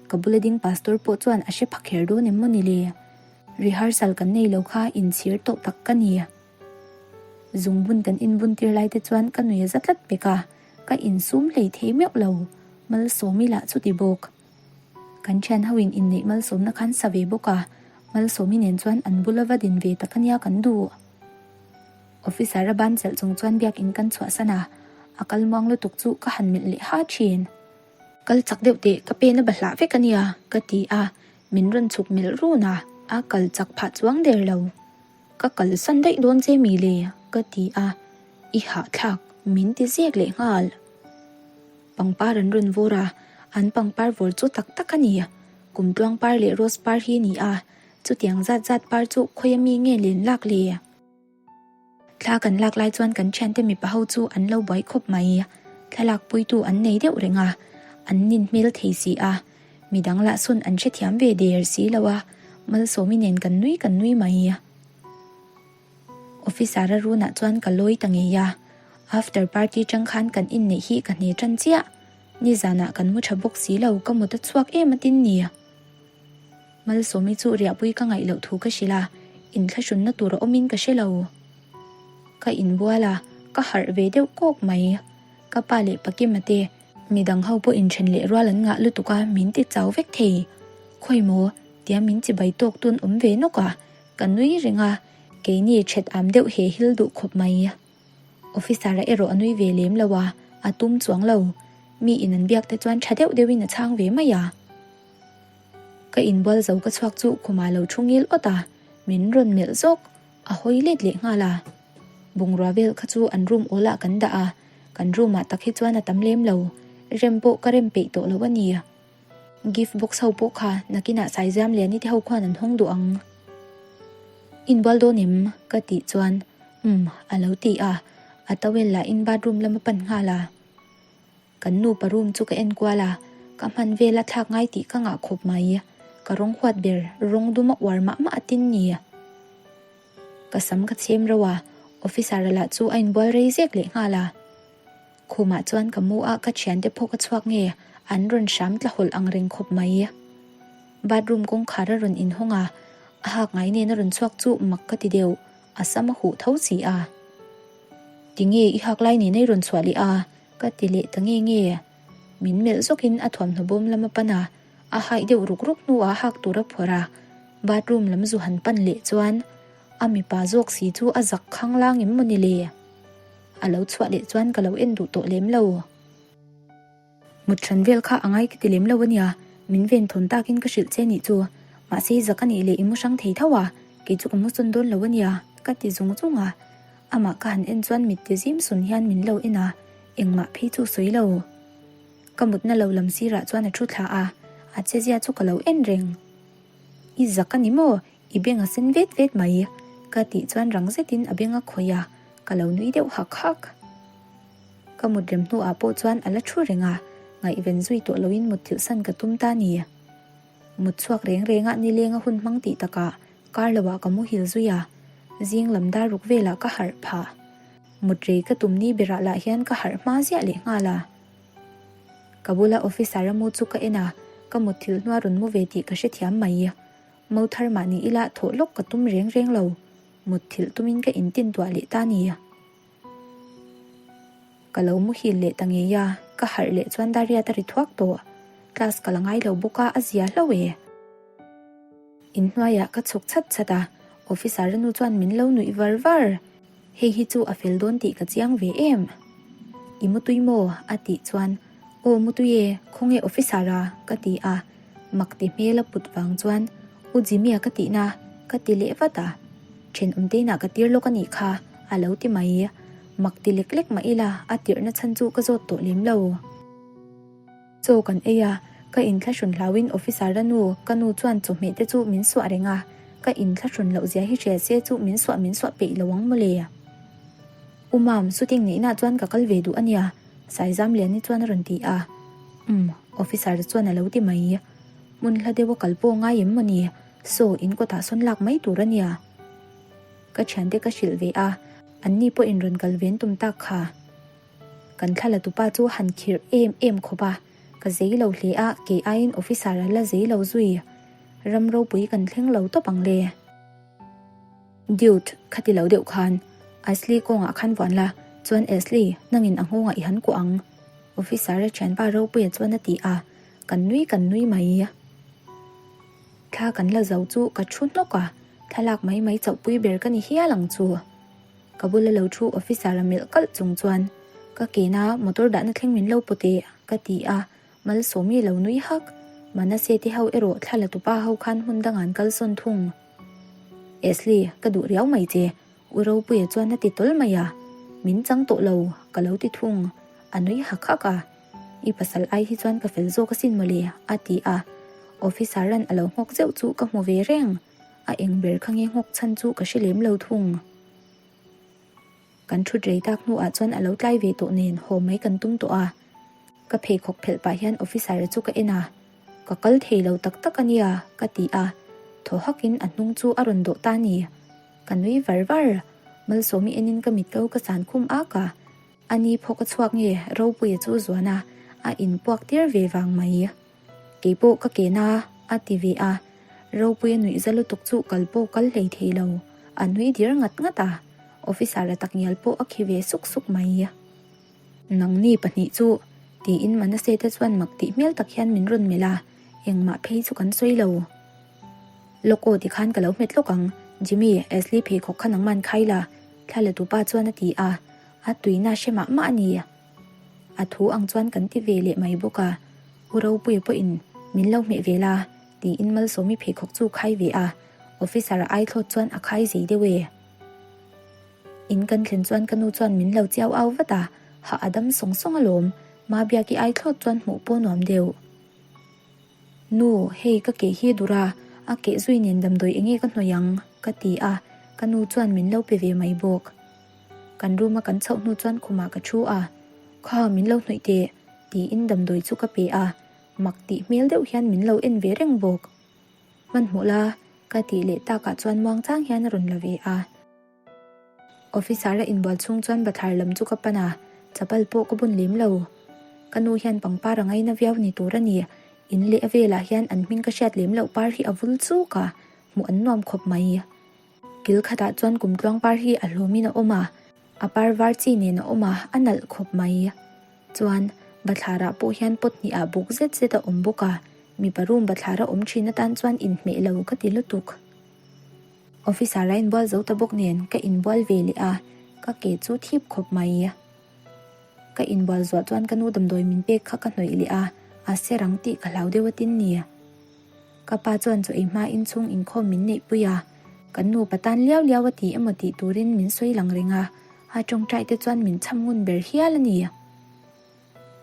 Ka bula ding pastor pawh chuan a hre pha kher dawn em maw ni le? Rehearsal kan nei lo kha inchhir tawh tak ka ni. Zungbun kan inbun tir lai te chuan ka nui a za tlat pek a, ka insum hlei thei meuh lo, Malsawmi lah chuti bawk. Kan thian ho in inneih Malsawmna khan sa ve bawk a, Malsawmi nen chuan an bula va din ve tak ania kan duh. Officer a ban chelh chung chuan biakin kan chhuahsan a, a kal muang lutuk chu ka han melh leh ha thin. Kal chak deuh teh, ka pen a bahlah vek ania, ka ti a, min rawn chhuk melh run a, a kal chak phah chuang der lo. Ka kalsan daih dawn che mi le? ka ti a, i hahthlak min ti zek leh nghal. Pangpar an rawn vawr a, an pangpar vawr chu tak tak a ni. Kumtluang par leh rose par hi a ni a, chutiang zat zat par chu khawi ami nge len lak le? Thla kan lak lai chuan kan thiante mipa ho chu an lo buai khawp mai. Thlalak puitu an nei deuh reng a, an nin hmel thei si a. Midang lah sawn an hrethiam ve der si lo a, Malsawmi nen kan nui kan nui mai. Officer a runah chuan ka lawi ta ngei a, after party tang khan kan inneih hi ka hne tan chiah. Nizanah kan mu tha bawk si lo, ka mut a chhuak em a tin ni. Malsawmi chu riahpui ka ngaih loh thu ka hrilh a, inthlahrunna tur a awmin ka hre lo. Ka inbual a, ka harh ve deuh kawk mai. Ka pa leh Pakima te, midang ho pawh inthen leh rual an ngah lutuk a, min ti chau vek thei. Khawi maw? tia min chibai tawk tun awm ve nawk a, ka nui reng a, keini thet am deuh he hil duh khawp mai. Officer-a erawh a nui ve lem lo a, a tum chuang lo. Mi in an biak te chuan tha deuh deuhin a chhang ve mai a. Ka inbual zo ka chhuak chu khumah lo thu ngil awt a, min rawn melh zawk. A hawi let leh nghal a, bungrua vel kha chu an room awl ah kan dah a, kan room ah tak hi chuan a tam lem lo, rem pawh ka rem peih tawh lo a ni. Gift box ho pawh kha nakinah Saiziam Liani te ho khuan an hawng duh ang. Inbual dawn em? ka tih chuan umm a lo ti a, a towel lah in bathroom lam a pan nghal a. Kan nupa room chu ka en kual a, ka hman vel a thlak ngai tih ka ngah khawp mai. Ka rawng huat ber, rawng dum a uar mah mah a tin ni. Ka sam ka chhem reuh a, officer-a lah chu a inbual rei zek leh nghal a. Khumah chuan ka mu a, ka thiante pawh ka chhuak nge, an rawn hram tla hawlh ang reng khawp mai. Bathroom kawngkhar a rawn inhawng a, a hak ngai nen a rawn chhuak chu mak ka ti deuh, a sam a huh tho si a. Tinge i hak lai nen a i rawn chhuah leh a? Ka ti leh ta nge nge. Min melh zawkin a thuamhnaw bawm lam a pan a, a haih deuh ruk ruk hnuah hak tur a phawrh a, bathroom lam zu han pan leh chuan a mipa zawk si chu a zak khang lang em maw ni le? A lo chhuah leh chuan ka lo en duh tawh lem lo. Mut hran vel kha a ngai ka ti lem lo a nia, min ven thawn takin ka hrilh che nih chu. Mahse zak a nih leh i mu hrang thei tho a, kei chu ka mu sawn dawn lo a nia, ka ti zung zung a. Amah ka han en chuan mit ti zim sun hian min lo en a, engmah phei chu sawi lo. Ka mutna lo lam sirah chuan a thu thla a, a chezia chu ka lo en reng. I zak a ni maw? I beng a sen vet vet mai, ka tih chuan rang zetin a beng a khawih a, ka lo nui deuh hak hak. Ka mut rem hnuah pawh chuan a la thu reng a, ngaihven zui tawh loin mut thilh san ka tum ta ni. Mut chhuak reng rengah nileng a hun hmang tih takah. Kar loah ka muhil zui a, zing lam dar ruk velah ka harh phah. Mut rei ka tum ni berah lah hian ka harh hma ziah leh nghal a. Ka bula officer a mu chu ka en a, ka mutthilh hnua rawn mu ve tih ka hrethiam mai. Mo thar mah ni ila thawh lawk ka tum reng reng lo, mutthilh tumin ka intin tuah leh ta ni. Ka lo muhil leh ta ngei a, ka harh leh chuan Dariat a ri thuak tawh. Class ka la ngai lo bawk a, a zia hlauh e. Inhnuaiah ka chhuk chhat chhat a, officer nu chuan min lo nuih var var. Hei hi chu a fel dawn tih ka chiang ve em? I mutui maw? a tih chuan, Aw mutui e, khawnge officer a? ka ti a, mak ti hmel a put vang chuan, U Jimmy-a ka tihna, ka ti leh vat a. Thenawm te inah ka tir lawk a nih kha, a lo ti mai. Mak ti lek lek mah ila, a tirhna chhan chu ka zawt tawh lem lo. Chaw kan ei a, ka inthlahrun hlauin officer a nu, ka nu chuan chawhmeh te chu min suah reng a, ka inthlahrun loh zia hi hria se chu min suah min suah peih lo ang mawle. U Mam, shooting neihna chuan ka kal ve duh a nia, Saizam Liani chuan a rawn ti a. Umm, officer chuan a lo ti mai. Hmun hla deuh a kal pawh ngai em mawni, saw in kawtah sawn lak mai tur a nia. Ka thiante ka hrilh ve a, anni pawhin rawn kal ven tum tak kha. Kan thla la tupa chu han khirh em em khawp a, ka zei lo hle a, kei aiin officer a la zei lo zui. Ram ropui kan thleng lo tawp ang le. Dude, khati lo deuh khan Ashley kawngah khan vuan la, chuan Ashley, nangin a nghawngah i han kuah ang. Officer a thianpa ropuia chuan a ti a, kan nui kan nui mai. Thla kan la zo chu ka thu hnawk a, thlalak mai mai chauhpui ber ka ni hial ang chu. Ka bula lo thu officer a melh kalh chung chuan ka kena motor dahna thleng min lo pawt e ka ti a, Malsawmi lo nui hak. Manase te ho erawh thla la tupa ho khan hmun dang an kalsawn thung. Ashley, ka duh riau mai che, U Ropuia chuan a ti tawl mai a, min chang tawh lo ka lo ti thung. A nui hak hak a, I pasal ai hi chuan ka fel zawk asin mawle a ti a, officer an a lo nghawk zeuh chu ka hmu ve reng. A eng ber kha nge nghawk chhan chu ka hre lem lo thung. Kan thut rei tak hnuah chuan a lo tlai ve tawh nen haw mai kan tum tawh a. Ka pheikhawk phelh pah hian officer chu ka en a, ka kal thei lo tak tak a nia ka ti a, thaw hakin a hnung chu a rawn dawh ta ni. Ka nui var var, Malsawmi enin ka mit ko ka san khum ak a, a ni phawk a chhuak nge Ropuia chu zuan a, a inpuak tir ve vang mai. Keipawh ka ke na a ti ve a, Ropuia nuih za lutuk chu kal pawh kal hlei thei lo, a nui dir ngat ngat a, officer a takngial pawh a khi ve suk suk mai. Nangni pahnih chu tiin Manase te chuan mak tih hmel tak hian min rawn melh a, engmah phei chu kan sawi lo. Lawk aw tikhan ka lo hmet lawk ang, Jimmy, Ashley pheikhawk kha nangman khai la, thla la tupa chuan a ti a, a tuina hre mah mah a ni. A thu ang chuan kan ti ve leh mai bawk a, U Ropuia pawhin min lo hmeh ve la tiin Malsawmi pheikhawk chu khai ve a, officer a ai thlawt chuan a khai zei deuh e. In kan thlen chuan ka nu chuan min lo chiau au vat a, hah a dam sawng sawng alawm, Mabiaki ai thlawt chuan hmuh pawh nuam deuh. Nu, hei ka keh hi dur a, a keh zui nen damdawi enge ka hnawih ang? ka ti a, ka nu chuan min lo pe ve mai bawk. Kan room a kan chhoh hnu chuan khumah ka thu a, Kha min lo hnawih teh, tiin damdawi chu ka pe a, mak tih hmel deuh hian min lo en ve reng bawk. Hmanhmawh la, ka tih leh takah chuan muangchang hian a rawn la ve a. Officer a inbual chhung chuan bathlar lam chu ka pan a, chapal pawh ka bun lem lo. Ka nu hian pangpar a ngaina viau ni tur a ni. In leh a velah hian an hming ka hriat lem loh par hi a vul chuk a, hmuh an nuam khawp mai. Kil khatah chuan kumtluang par hi a hlawmin a awm a, a par var chi nen a awm a, a nalh khawp mai. Chuan, bathlarah pawh hian pot hnihah buk zet zet a awm bawk a, mipa room bathlar a awm thin atan chuan inhmeh lo ka ti lutuk. Officer a inbual zo ta bawk nen ka inbual ve leh a, ka ke chu thip khawp mai. Ka inbual zuah chuan ka nu damdawi min pek kha ka hnawih leh a, a ser ang tih ka hlau deuh atin ni. Ka pa chuan chaw ei hma inchhung inkhawm min neihpui a, kan nupa tan liau liau a ti emaw tih turin min sawi lang reng a, a tawngtai te chuan min cham ngun ber hial a ni.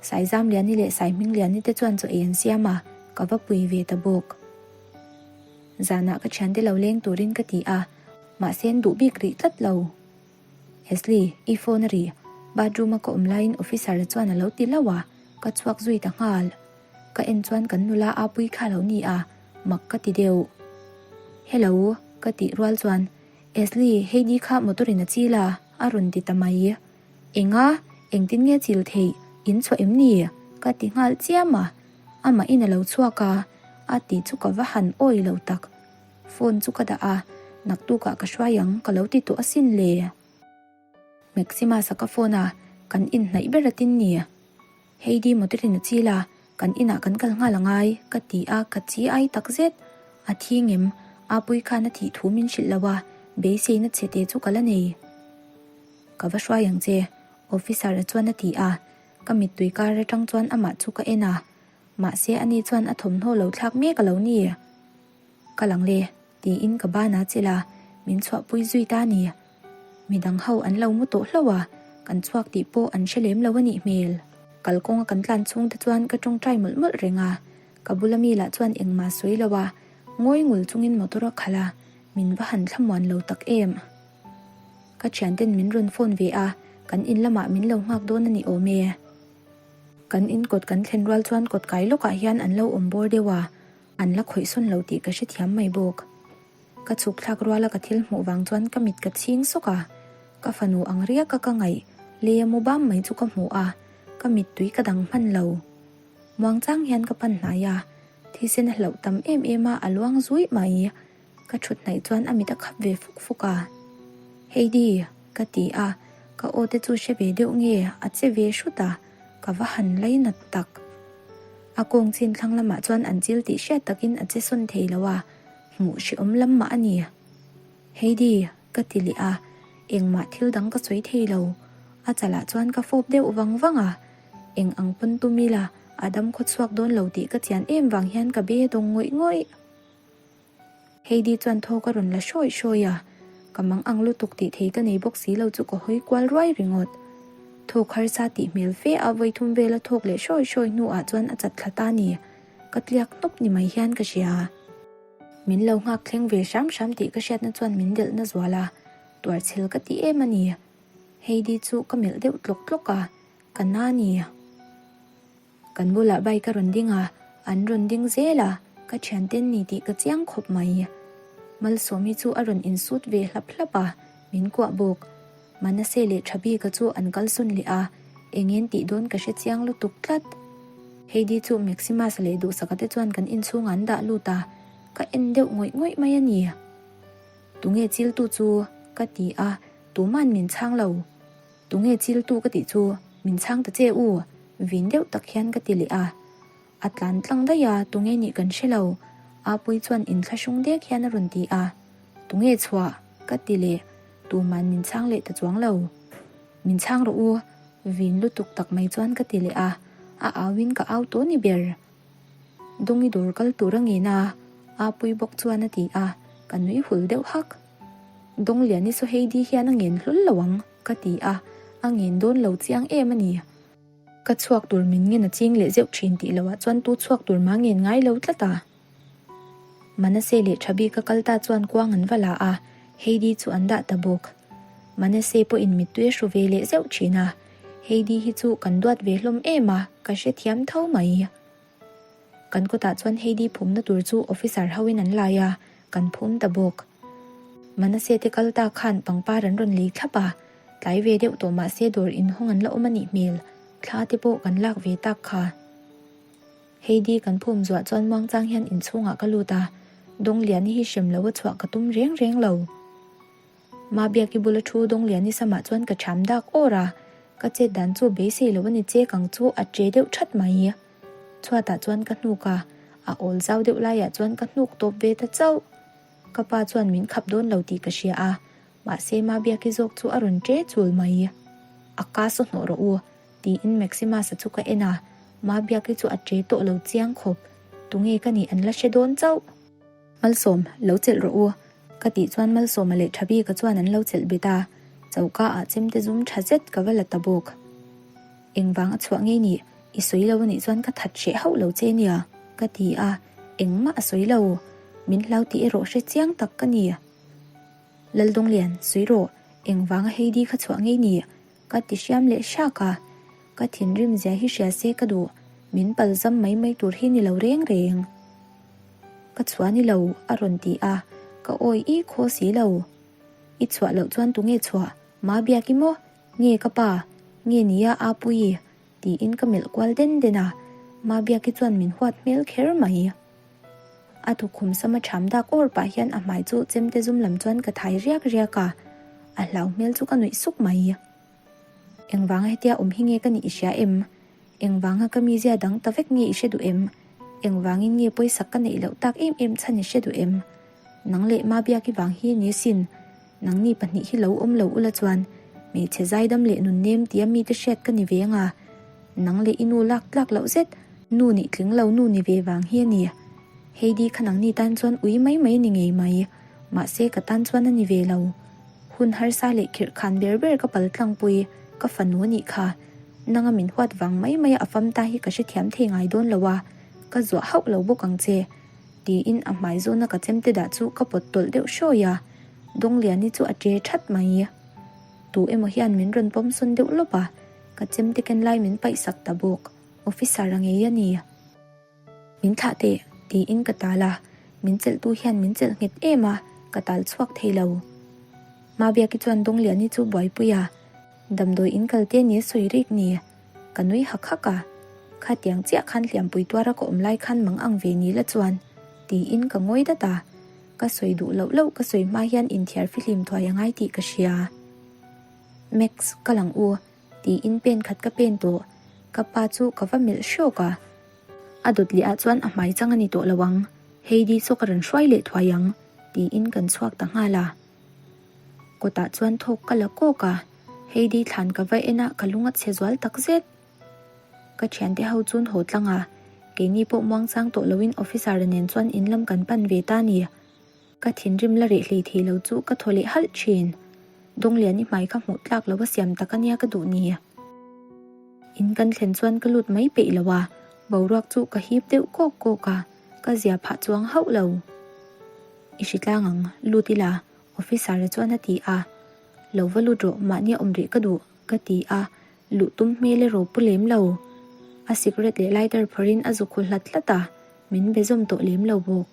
Saizamliani leh Saihmingliani te chuan chaw ei an siam a, ka va pui ve ta bawk. Zanah ka thiante lo leng turin ka ti a, mahse an duh bik rih tlat lo. Ashley, i phone a ri. Bathroom a ka awm laiin officer chuan a lo ti hlauh a, ka chhuak zui ta nghal. Ka en chuan kan nula a pui kha lo ni a, mak ka ti deuh. Hello. Ka tih rual chuan, Ashley, Heidi kha motor in a chil a, a rawn ti ta mai. Enga? Engtin nge chil theih? In chhuah em ni? Ka ti nghal chiam a. Amah in a lo chhuak a, a tih chu ka va han awi lo tak. Phone chu ka dah a, naktukah ka hruai ang ka lo ti tawh asin le. Maximus-a ka phone a, kan inhnaih ber a tin ni. Heidi motor-in a chil a, kan inah kan kal nghal angai, ka ti a, ka chi ai tak zet. A thi ngem, Apui khan a thih thu min hrilh lo a, beiseina chhe te chu ka la nei. Ka va hruai ang che, officer-a chuan a ti a, ka mittui kar atang chuan amah chu ka en a, mahse ani chuan a thawmhnaw lo thlak mek a lo ni. Ka lang le, tiin ka ban a chilh a, min chhuahpui zui ta a ni. Midang ho an lo mu tawh hlauh a, kan chhuak tih pawh an hre lem lo a nih hmel. Kalkawnga kan tlan chhung te chuan ka tawngtai mawlh mawlh reng a, ka bula mi lah chuan engmah sawi lo a, ngawi ngul chungin motor a khalh a, min va han thlamuan lo tak em. Ka thianten min rawn phone ve a, kan in lamah min lo nghak dawn a ni awm e. Kan in kawt kan thlen rual chuan kawt kai lawkah hian an lo awm bawr deuh a, an la khawih sawn lo tih ka hrethiam mai bawk. Ka chhuk thlak ruala ka thil hmuh vang chuan ka mit ka chhing sawk a, ka fanu ang riaka ka ngaih lei a mu bam mai chu ka hmu a, ka mittui ka dang hman lo. Muangchang hian ka pan hnai a, thisen a hlauh tam em em a, a luang zuih mai. Ka thut hnaih chuan a mit a khap ve fuk fuk a. Heidi! ka ti a, ka aw te chu hre ve deuh nge a che ve hrut a, ka va han lainat tak. A kawng chin thlang lamah chuan an chil tih hriat takin a che sawn thei lo a, hmuh hrehawm lam mah a ni. Heidi! ka ti leh a, engmah thil dang ka sawi thei lo. A chalah chuan ka fawp deuh vang vang a, eng ang pawn tum ila a dam khaw chhuak dawn lo tih ka chian em vang hian ka be dawng ngawih ngawih. Heidi chuan thaw ka rawn la hrawi hrawi a, ka mang ang lutuk tih thei ka nei bawk si lo chu ka hawi kual ruai ringawt. Thawk harsa tih hmel fe a vawi thum vela thawk leh hrawi hrawi hnuah chuan a chat thla ta ni, ka tliak hnawp ni mai hian ka hria. Min lo nghak thleng ve hram hram tih ka hriatna chuan min delhna zual a, tuarchhel ka ti em a ni. Heidi chu ka melh deuh tlawk tlawk a, ka na ni. Kan bulah bike a rawn ding a, an rawn ding zel a, ka thianten ni tih ka chiang khawp mai. Malsawmi chu a rawn insut ve hlap hlap a, min kuah bawk. Manase leh Thabika chu an kalsawn leh a, engin tih dawn ka hre chiang lutuk tlat. Heidi chu Maximus leh Duhsaka te chuan kan inchhungah an dah lut a, ka en deuh ngawih ngawih mai a ni. Tunge chiltu chu? ka ti a, tuman min chhang lo. Tunge chiltu ka tih chu min chhang ta che u, vin deuh tak hian ka ti leh a. A tlan tlang daih a, tunge nih kan hre lo, Apui chuan inthlahrung dek hian a rawn ti a. Tunge chhuah? ka ti leh, tuman min chhang leh ta chuang lo. Min chhang rawh u, vin lutuk tak mai chuan ka ti leh a, a auin ka au tawh ni ber. Dawngi dawr kal tur a ngen a, Apui bawk chuan a ti a, ka nui hul deuh hak. Dawngliani saw Heidi hian a ngen hlul lo ang, ka ti a, a ngen dawn lo chiang em a ni. Ka chhuak tur min ngen a ching leh zeuh thin tih loah chuan tu chhuak tur mah ngen ngai lo tlat a. Manase leh tha bik a kal ta chuan kuang an va la a, Heidi chu an dah ta bawk. Manase pawhin mittui a hru ve leh zeuh thin a, Heidi hi chu kan duat ve hlawm em a, ka hrethiam tho mai. Kan kawtah chuan Heidi phumna tur chu officer hoin an lai a, kan phum ta bawk. Manase te kal ta khan pangpar an rawn lei thlap a, tlai ve deuh tawh mahse dawr inhawng an la awm a nih hmel, thla te pawh kan lak ve tak kha. Heidi kan phum zuah chuan muangchang hian inchhungah ka lut a, Dawngliani hi hrem lo a chhuah ka tum reng reng lo. Mabiaki bula thu Dawngliani samah chuan ka ṭham dak awr a, ka chet dan chu beisei lo a ni chek ang chu a ṭe deuh ṭhat mai. Chhuatah chuan ka hnuk a, a awl zau deuh laiah chuan ka hnuk tawp ve ta chauh. Ka pa chuan min khap dawn lo tih ka hria a, mahse Mabiaki zawk chu a rawn ṭe chul mai. A ka saw hnawh rawh u, tiin Maximus-a chu ka en a, Mabiaki chu a ṭe tawh lo chiang khawp, tunge ka nih an la hre dawn chauh. Malsawm, lo chelh rawh u, ka tih chuan Malsawma leh Thabika chuan an lo chelh bet a, choka ah chemte zum tha zet ka va la ta bawk. Engvang a chhuah ngei nih, i sawi lo anih chuan ka that hreh hauh lo che nia, ka ti a, engmah a sawi lo, min hlau tih erawh hre chiang tak ka ni. Laldawnglian, sawi rawh, engvang a Heidi kha chhuah ngei nih, ka ti hriam leh hrak a, ka thinrim zia hi hria se ka duh, min palzam mai mai tur hi ni lo reng reng. Ka chhuah ni lo, a rawn ti a. Ka awi i khaw si lo. I chhuah loh chuan tunge chhuah? Ma biak i maw? Nge ka pa? Nge nia Apuii? Tiin ka melh kual den den a, Ma biak i chuan min huat hmel kher mai. A tukhum sama ṭham dak awr pah hian a hmai chu chemte zum lam chuan ka thai riak riak a, a hlau hmel chu ka nuih suk mai. Engvanga hetia awm hi nge ka nih i hria em? Engvanga ka mizia dang ta vek nge i hre duh em? Engvangin nge pawisak ka neih loh tak em em chhan i hre duh em? Nang leh Mabiaki vang hi ni sin, nangni pahnih hi lo awm lo ula chuan hmeichhe zaidam leh nunnem tia mite hriat ka ni ve anga, nang leh i nu lak tlak loh zet, nu nih tling lo nu ni ve vang hi a ni. Heidi kha nangni tan chuan ui mai mai ni ngei mai, mahse ka tan chuan a ni ve lo. Hun harsa leh khirh khan ber ber ka pal tlangpui, ka fanu a nih kha. Nanga min huat vang mai maia a fam ta hi ka hrethiam thei ngai dawn lo a, ka zuah hauh lo bawk ang che. Tiin a hmai zawna ka chemte dah chu ka pawt tawlh deuh hrawi a, Dawngliani chu a ṭe ṭhat mai. Tu emaw hian min rawn pawm sawn deuh lawp a, ka chemte ken lai min paih sak ta bawk. Officer a ngei a ni. Min thlah teh, tiin ka tal a, min chelhtu hian min chelh nghet em a, ka tal chhuak thei lo. Mabiaki chuan Dawngliani chu buaipui a, damdawi in kal te ni sawi rik ni. Ka nui hak hak a, Khatiang chiah khan hliampui tuara ka awm lai khan mang ang ve ni la chuan, tiin ka ngawi dat a. Ka sawi duh loh loh ka sawi hma hian inthiar fihlim thuai a ngai tih ka hria. Max, ka lang u, tiin pen khat ka pen tawh. Ka pa chu ka va melh hrawk a. A dawt leh ah chuan a hmai chang a ni tawh lo ang, Heidi chu ka rawn hruai leh thuai ang, tiin kan chhuak ta nghal a. Kawtah chuan thawk ka la kawk a, Heidi thlan ka va en a ka lung a chhe zual tak zet. Ka thiante ho chun haw tlang a, keini pawh muangchang tawh loin officer nen chuan in lam kan pan ve ta ni. Ka thinrim la reh hlei thei lo chu ka thaw leh halh thin. Dawngliani hmai kha hmuh tlak lo a siam tak ania ka duh ni. In kan thlen chuan ka lut mai peih lo a, boruak chu ka hip deuh kawk kawk a, ka zia phah chuang hauh lo. I hri tlang ang, lut ila, officer-a chuan a ti a. Lo va lut rawh, mahnia awm rih ka duh, ka ti a, luh tum hmel erawh pu lem lo. A cigarette leh lighter phawrhin a zuk khu hlat hlat a, min be zawm tawh lem lo bawk.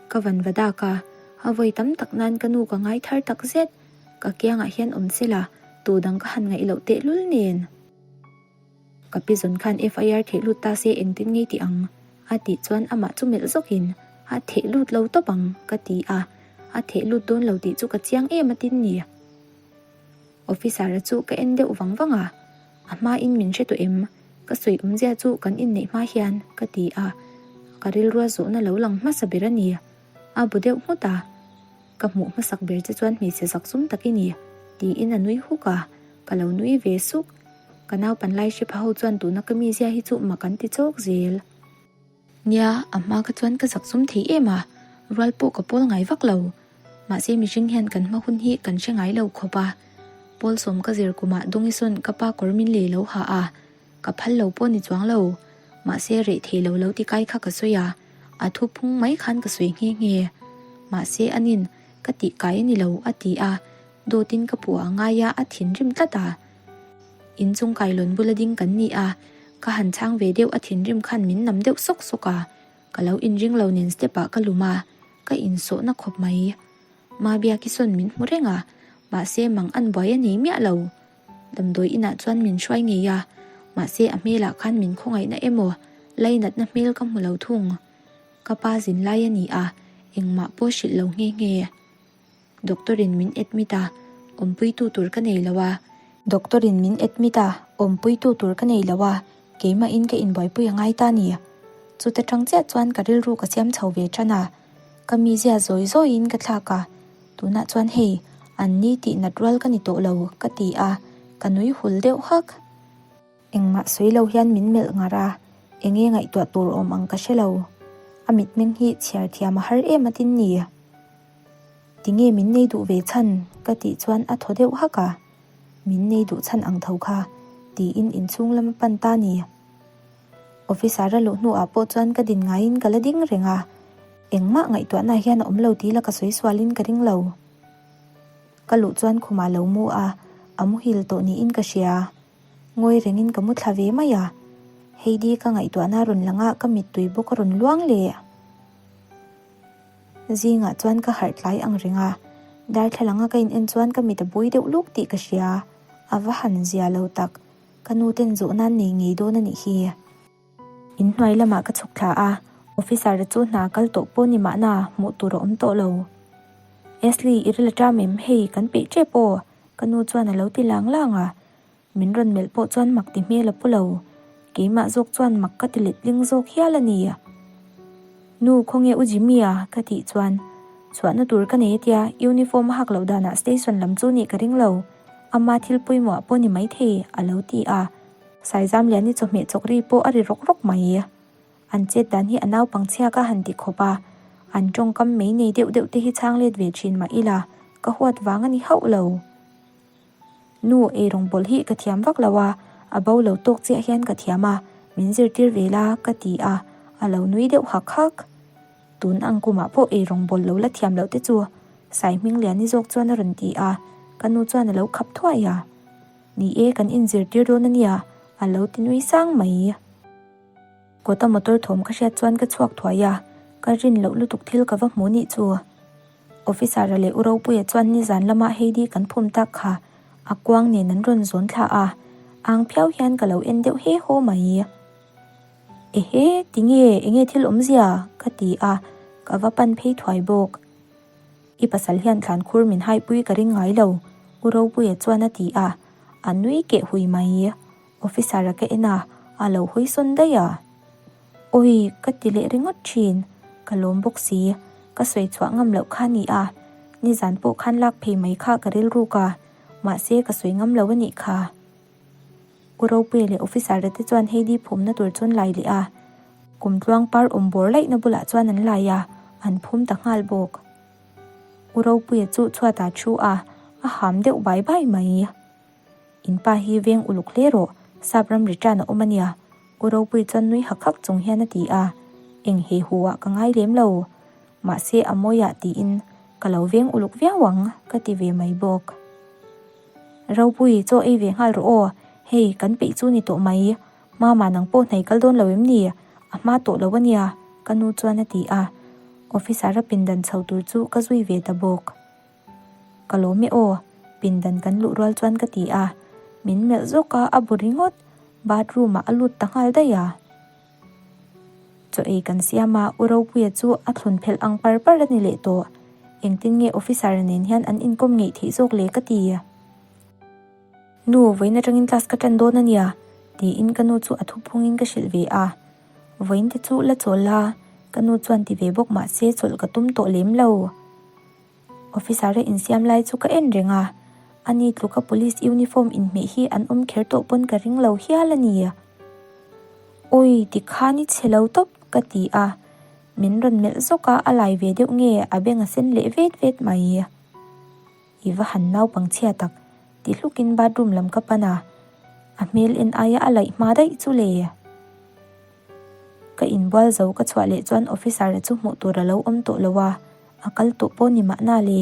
Ka van va dak a, a vawi tam tak nan ka nu ka ngai thar tak zet, ka kiangah hian awm se la, tu dang ka han ngaih loh tehlul nen. Ka pi zawn khan FIR theh lut ta se engtin ngei tih ang? A tih chuan amah chu melh zawkin, A theh lut lo tawp ang, ka ti a, a theh lut dawn lo tih chu ka chiang em a tin ni. Officer-a chu ka en deuh vang vang a, A hmain min hre tawh em? Ka sawi awmzia chu kan inneih hma hian, ka ti a, ka rilrua zawhna lo lang hmasa ber a ni. A bu deuh nghut a. Ka hmuh hmasak ber che chuan hmeichhe zak zum tak i ni, tiin a nui huk a, ka lo nui ve suk. Ka naupan lai hre pha ho chuan tuna ka mizia hi chu mak an ti chawk zel. Nia, a hma kha chuan ka zak zum thei em a, rual pawh ka pawl ngai vak lo. Mahse mihring hian kan hma hun hi kan hre ngai lo khawp a. Pawl sawm ka zir kumah Dongisawn ka pa kawr min lei lo ha a, Ka phal lo pawh ni chuang lo, mahse reh thei lo lo ti kai kha ka sawi a, a thu phung mai khan ka sawi nghe nghe. Mahse anin, ka tih kai a ni lo a ti a, dawtin ka puh a ngai a, a thinrim tlat a. Inchung kailawn bula ding kan ni a, ka han chhang ve deuh a thinrim khan min nam deuh sawk sawk a, ka lo inring lo nen step ah ka lum a, ka insawhna khawp mai. Mabiaki sawn min hmu reng a, mahse mang an buai a nei miah lo. Damdawi inah chuan min hruai ngei a, mahse a hmelah khan min khawngaihna emaw lainatna hmel ka hmu lo thung. Ka pa zin lai a ni a, engmah pawh hrilh lo nghe nghe. Doctor in min admit a, awmpuitu tur ka nei lo a. Doctor in min admit a, awmpuitu tur ka nei lo a, keimahin ka inbuaipui a ngai ta ni. Chuta tang chiah chuan ka rilru ka siam chho ve tan a. Ka mizia zawi zawiin ka thlak a, tunah chuan hei, an ni tih nat rual ka ni tawh lo, ka ti a, ka nui hul deuh hak. Engmah sawi lo hian min melh ngar a, enge ngaihtuah tur awm ang ka hre lo. A mitmeng hi chhiar thiam a har em a tin ni. Tinge min nei duh ve chhan? ka tih chuan a thaw deuh hak a, min nei duh chhan ang tho kha, tiin inchhung lam a pan ta ni. Officer a luh hnuah pawh chuan ka din ngaiin ka la ding reng a, engmah ngaihtuahna hian a awm lo tih la ka sawi sualin ka ring lo. Ka luh chuan khumah lo mu a, a muhil tawh niin ka hria. Ngawi rengin ka mu thla ve mai a, Heidi ka ngaihtuahna a rawn lang a, ka mittui bawk a rawn luang leh. Zingah chuan ka harh tlai ang reng a, darthlalang a ka in en chuan ka mit a bui deuh luk tih ka hria, a va han zia lo tak, ka nu ten zawh nan nei ngei dawn a nih hi. In hnuai lamah ka chhuk thla a, officer chu hna kal tawh pawh ni mahna hmuh tur a awm tawh lo. Ashley i ril a ṭam em hei kan peih ṭep aw ka nu chuan a lo ti lang lang a, Min rawn melh pawh chuan mak ti hmel a pu lo. Keimah zawk chuan mak ka ti letling zawk hial a ni. Nu, khawnge u Jimmy-a? ka tih chuan, Chhuahna tur ka nei atia, uniform a hak loh danah station lam chu nih ka ring lo. Ama thil pawimawh pawh ni maithei, a lo ti a. Saizamliani chawhmeh chawk ri pawh a ri rawk rawk mai. An chet dan hi a naupang chhia ka han ti khawp a, an tawngkam mei nei deuh deuh te hi chhang let ve thin mah ila, ka huat vang a ni hauh lo. Nu, eirawng bawlh hi ka thiam vak lo a, a bo lo tawk chiah hian ka thiam a, min zirtir ve la ka ti a, a lo nui deuh hak hak. Tun ang kumah pawh eirawng bawlh lo la thiam loh te chu Saihmingliani zawk chuan a rawn ti a, ka nu chuan a lo khap thuai a. Ni e, kan inzirtir dawn a nia, a lo ti nui sang mai. Kawta motor thawm ka hriat chuan ka chhuak thuai a, ka rin loh lutuk thil ka va hmu nih chu. Officer-a leh U Ropuia chuan nizan lama Heidi kan phum tak kha a kuang nen an rawn zawn thla a, ang phiau hian ka lo en deuh he haw mai. Ehe, tinge, enge thil awmzia? ka ti a, ka va pan phei thuai bawk. I pasal hian thlan khur min haipui ka ring ngai lo, U Ropuia chuan a ti a, a nui keh hui mai. Officer-a ka en a, a lo hawi sawn daih a. Awi, ka ti leh ringawt thin. Ka lawm bawk si. Ka sawi chhuah ngam loh kha ni a, nizan pawh khan lak phei mai kha ka rilruk a, mahse ka sawi ngam lo a nih kha. U Ropuia leh officer-te te chuan Heidi phumna tur chu an lai leh a, kum tluang par awm bawr laihna bulah chuan an lai a, an phum ta nghal bawk. U Ropuia chu chhuatah thu a, a ham deuh bai bai mai. In pa hi veng uluk hle rawh, sap ram return a awm a nia, U Ropui chuan nui hak hak chung hian a ti a, eng he hu ah ka ngai lem lo, mahse a mawi ah tiin ka lo veng uluk viau ang ka ti ve mai bawk. Ropui, chaw ei ve nghal rawh aw, hei kan peih chu ni tawh mai, Mama nang pawh hnai kal dawn lo em ni? A hma tawh lo a nia, ka nu chuan a ti a, officer a pindan chho tur chu ka zui ve ta bawk. Ka lawm e aw, pindan kan luh rual chuan ka ti a, min melh zawk a, a bu ringawt, bathroom ah a lut ta nghal daih a. Chaw ei kan siam a, U Ropuia chu a thlun phelh ang par par a ni leh tawh, engtin nge officer nen hian an inkawm ngeih theih zawk le ka ti. Nu, vawiin atangin class ka tan dawn a nia, tiin ka nu chu a thuphungin ka hrilh ve a, vawiin te chu la chawl la, ka nu chuan ti ve bawk mahse chawlh ka tum tawh lem lo. Officer a insiam lai chu ka en reng a, ani tluka police uniform inhmeh hi an awm kher tawh pawn ka ring lo hial a ni. Awi tikhan i chhe lo tawp ka ti a, min rawn melh zawk a, a lai ve deuh nge a beng a sen leh vet vet mai. I va han naupang chhia tak ti hlukin bathroom lam ka pan a, a hmel en aia a laih hma daih chu le. Ka inbual zo ka chhuah leh chuan officer-a chu hmuh tur a lo awm tawh lo a, a kal tawh pawh ni mahna le.